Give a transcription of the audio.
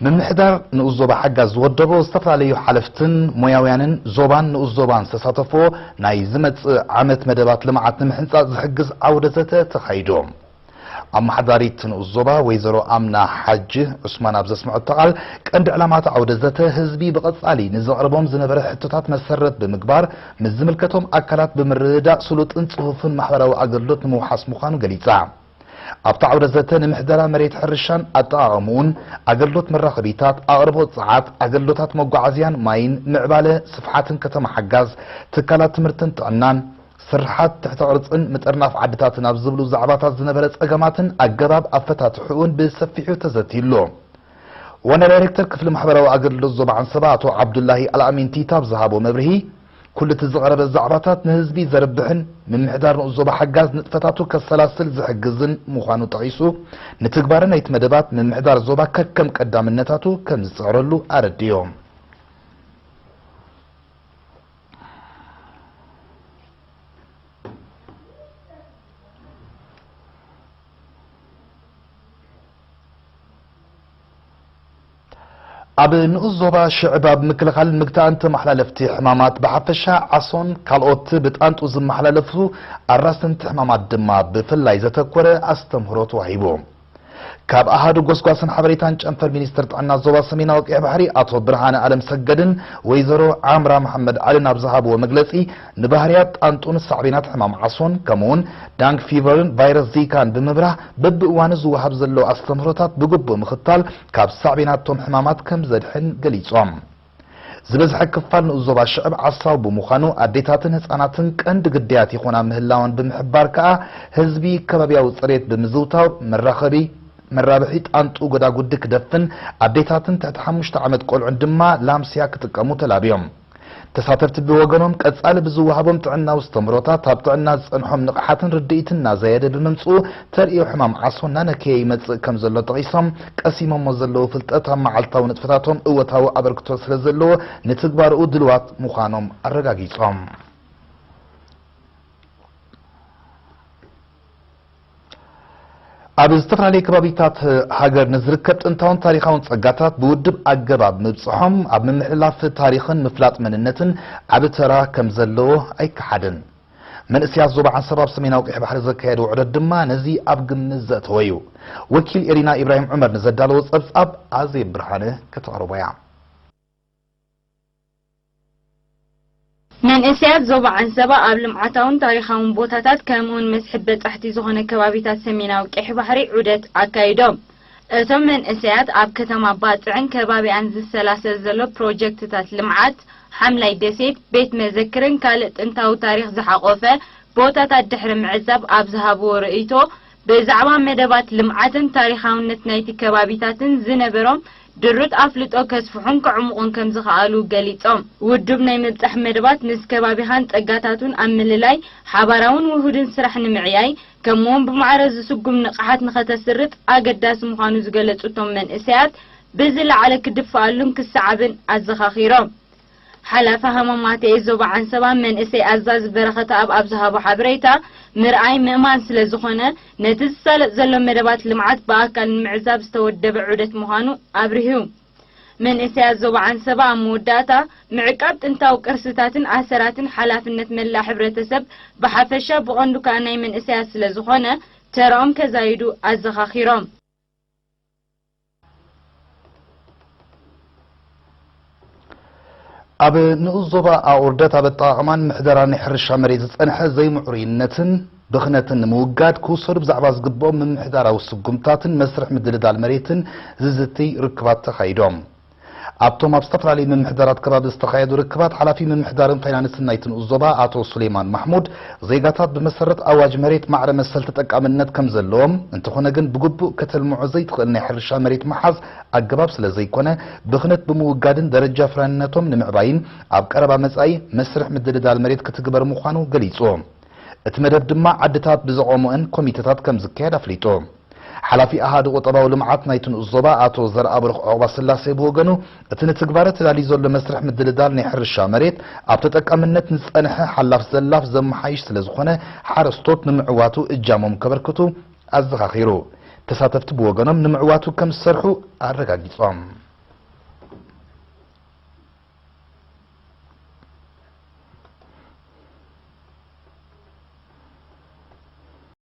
ምምሕዳር ንኡስ ዞባ ሓጋዝ ዝወደቦ ዝተፈላለዩ ሓለፍትን ሞያውያንን ዞባን ንኡስ ዞባን ዝተሳተፎ ናይ ዝመጽእ ዓመት መደባት ልምዓት ንምሕንጻጽ ዝሕግዝ ዓውደ ዘተ ተኻይዱ። ኣመሓዳሪት ንኡስ ዞባ ወይዘሮ ኣምና ሓጂ ዑስማን ኣብ ዘስምዐቶ ቃል፣ ቀንዲ ዕላማት ዓውደ ዘተ ህዝቢ ብቐጻሊ ንዘቕርቦም ዝነበረ ሕቶታት መሰረት ብምግባር ምስ ዝምልከቶም ኣካላት ብምርድዳእ ስሉጥን ጽፉፍን ማሕበራዊ ኣገልግሎት ንምውሓስ ምዃኑ ገሊጻ። ኣብቲ ዓውደ ዘተ ንምሕደራ መሬት ሕርሻን ኣጠቓቕምኡን፣ ኣገልግሎት መራኸቢታት፣ ኣቕርቦት ጸዓት፣ ኣገልግሎታት መጓዓዝያን ማይን፣ ምዕባለ ስፍሓትን ከተማ ሓጋዝ፣ ትካላት ትምህርትን ጥዕናን፣ ስርሓት ትሕተ ቅርጽን ምጥርናፍ ዓድታትን ኣብ ዝብሉ ዛዕባታት ዝነበረ ጸገማትን ኣገባብ ኣፈታትሕኡን ብሰፊሑ ተዘትይሉ። ዋና ዳይሬክተር ክፍሊ ማሕበራዊ ኣገልግሎት ዞባ ዓንሰባ ኣቶ ዓብዱላሂ ኣልኣሚን ቲታ ኣብ ዝሃቦ መብርሂ፣ ኩሉ እቲ ዝቐረበ ዛዕባታት ንህዝቢ ዘርብሕን ምምሕዳር ንኡስ ዞባ ሓጋዝ ንጥፈታቱ ከሰላስል ዝሕግዝን ምዃኑ ጠቒሱ፣ ንትግባረ ናይቲ መደባት ምምሕዳር ዞባ ከከም ቀዳምነታቱ ከም ዝጽዕረሉ ኣረዲኡ። ኣብ ንኡስ ዞባ ሽዕብ ኣብ ምክልኻልን ምግታእን ተመሓላለፍቲ ሕማማት ብሓፈሻ ዓሶን ካልኦት ብጣንጡ ዝመሓላለፉ ኣራሰንቲ ሕማማት ድማ ብፍላይ ዘተኮረ ኣስተምህሮ ተዋሂቡ። ካብ ኣሃዱ ጎስጓስን ሓበሬታን ጨንፈር ሚኒስትር ጥዕና ዞባ ሰሜናዊ ቀይሕ ባሕሪ ኣቶ ብርሃነ ኣለም ሰገድን ወይዘሮ ዓምራ መሓመድ ዓልን ኣብ ዝሃብዎ መግለጺ፣ ንባህርያት ጣንጡን ሳዕቤናት ሕማም ዓሶን ከምኡውን ዳንግ ፊቨርን ቫይረስ ዚካን ብምብራህ በብእዋኑ ዝወሃብ ዘሎ ኣስተምህሮታት ብግቡእ ምኽታል ካብ ሳዕቤናቶም ሕማማት ከም ዘድሕን ገሊጾም። ዝበዝሐ ክፋል ንኡስ ዞባ ሽዕብ ዓሳው ብምዃኑ ኣዴታትን ህጻናትን ቀንዲ ግዳያት ይኾና ምህላወን ብምሕባር ከኣ ህዝቢ ከባብያዊ ጽሬት ብምዝውታው መራኸቢ መራብሒ ጣንጡ ጎዳጉዲ ክደፍን ኣዴታትን ትሕቲ ሓሙሽተ ዓመት ቆልዑን ድማ ላምስያ ክጥቀሙ ተላብዮም። ተሳተፍቲ ብወገኖም ቀጻሊ ብዝወሃቦም ጥዕናዊ ኣስተምህሮታት ኣብ ጥዕና ዝጸንሖም ንቕሓትን ርድኢትን እናዘየደ ብምምጽኡ ተርእዮ ሕማም ዓሶ እናነከየ ይመጽእ ከም ዘሎ ጠቒሶም፣ ቀሲሞሞ ዘለዉ ፍልጠት ኣብ መዓልታዊ ንጥፈታቶም እወታዊ ኣበርክቶ ስለ ዘለዎ ንትግባርኡ ድልዋት ምዃኖም ኣረጋጊጾም። ኣብ ዝተፈላለዩ ከባቢታት ሃገር ንዝርከብ ጥንታውን ታሪኻውን ጸጋታት ብውድብ ኣገባብ ምብጽሖም ኣብ ምምሕልላፍ ታሪኽን ምፍላጥ መንነትን ዓቢ ተራ ከም ዘለዎ ኣይከሓድን። መንእሰያት ዞባ ዓንሰባ ኣብ ሰሜናዊ ቀይሕ ባሕሪ ዘካየድዎ ዑደት ድማ ነዚ ኣብ ግምት ዘእተወ እዩ። ወኪል ኤሪና ኢብራሂም ዑመር ንዘዳለዎ ጸብጻብ ኣዜብ ብርሃነ ከተቕርቦ እያ። መንእሰያት ዞባ ዓንሰባ ኣብ ልምዓታውን ታሪኻውን ቦታታት ከምኡውን መስሕብ በጻሕቲ ዝኾነ ከባቢታት ሰሜናዊ ቀይሕ ባሕሪ ዑደት ኣካይዶም። እቶም መንእሰያት ኣብ ከተማ ባጽዕን ከባቢኣን ዝሰላሰል ዘሎ ፕሮጀክትታት ልምዓት፣ ሓምላይ ደሴት፣ ቤት መዘክርን ካልእ ጥንታዊ ታሪኽ ዝሓቖፈ ቦታታት ድሕሪ ምዕዛብ ኣብ ዝሃብዎ ርእይቶ፣ ብዛዕባ መደባት ልምዓትን ታሪኻውነት ናይቲ ከባቢታትን ዝነበሮም ድሩት ኣፍልጦ ከስፍሑን ከዕሙቑን ከም ዝኸኣሉ ገሊጾም። ውዱብ ናይ ምብጻሕ መደባት ምስ ከባቢኻን ጸጋታቱን ኣብ ምልላይ፣ ሓባራውን ውሁድን ስራሕ ንምዕያይ፣ ከምኡውን ብማዕረ ዝስጉም ንቕሓት ንኸተስርጽ ኣገዳሲ ምዃኑ ዝገለጹ እቶም መንእሰያት፣ ብዝለዓለ ክድፈኣሉን ክሰዓብን ኣዘኻኺሮም። ሓላፊ ሃማማተኤ ዞባ ዓንሰባ መንእሰይ ኣዛዚ በረኸተኣብ ኣብ ዝሃቦ ሓበሬታ፣ ምርኣይ ምእማን ስለ ዝኾነ፣ ነቲ ዝሳለጥ ዘሎ መደባት ልምዓት ብኣካል ንምዕዛብ ዝተወደበ ዑደት ምዃኑ ኣብሪሁ። መንእሰያት ዞባ ዓንሰባ ኣብ መወዳእታ፣ ምዕቃብ ጥንታዊ ቅርስታትን ኣሰራትን ሓላፍነት መላእ ሕብረተሰብ ብሓፈሻ፣ ብቐንዱ ከኣ ናይ መንእሰያት ስለ ዝኾነ፣ ተራኦም ከዛይዱ ኣዘኻኺሮም። ኣብ ንኡስ ዞባ ኣቑርደት ኣብ ኣጠቓቕማን ምሕደራን ናይ ሕርሻ መሬት ዝጸንሐ ዘይምዕሩይነትን ብኽነትን ንምውጋድ ክውሰዱ ብዛዕባ ዝግብኦም ምምሕዳራዊ ስጉምታትን መስርሕ ምድልዳል መሬትን ዝዝትይ ርክባት ተኻይዶም። ኣብቶም ኣብ ዝተፈላለዩ ምምሕዳራት ከባቢ ዝተኻየዱ ርክባት፣ ሓላፊ ምምሕዳርን ፋይናንስን ናይቲ ንኡስ ዞባ ኣቶ ሱሌማን ማሕሙድ፣ ዜጋታት ብመሰረት ኣዋጅ መሬት ማዕረ መሰል ተጠቃምነት ከም ዘለዎም፣ እንተኾነ ግን ብግቡእ ከተልምዖ ዘይትኽእል ናይ ሕርሻ መሬት ምሓዝ ኣገባብ ስለ ዘይኮነ፣ ብኽነት ብምውጋድን ደረጃ ፍራይነቶም ንምዕባይን ኣብ ቀረባ መጻኢ መስርሕ ምድልዳል መሬት ክትግበር ምዃኑ ገሊጹ። እቲ መደብ ድማ ዓድታት ብዘቖመኦን ኮሚተታት ከም ዝካየድ ኣፍሊጡ። ሓላፊ ኣሃዱ ቁጠባዊ ልምዓት ናይቲ ንኡስ ዞባ ኣቶ ዘርኣብሩኽ ዑቕባስላሴ ብወገኑ፣ እቲ ንትግባረ ተዳልዩ ዘሎ መስርሕ ምድልዳል ናይ ሕርሻ መሬት ኣብ ተጠቃምነት ንዝጸንሐ ሓላፍ ዘላፍ ዘመሓይሽ ስለ ዝኾነ፣ ሓረስቶት ንምዕዋቱ እጃሞም ከበርክቱ ኣዘኻኺሩ። ተሳተፍቲ ብወገኖም ንምዕዋቱ ከም ዝሰርሑ ኣረጋጊጾም።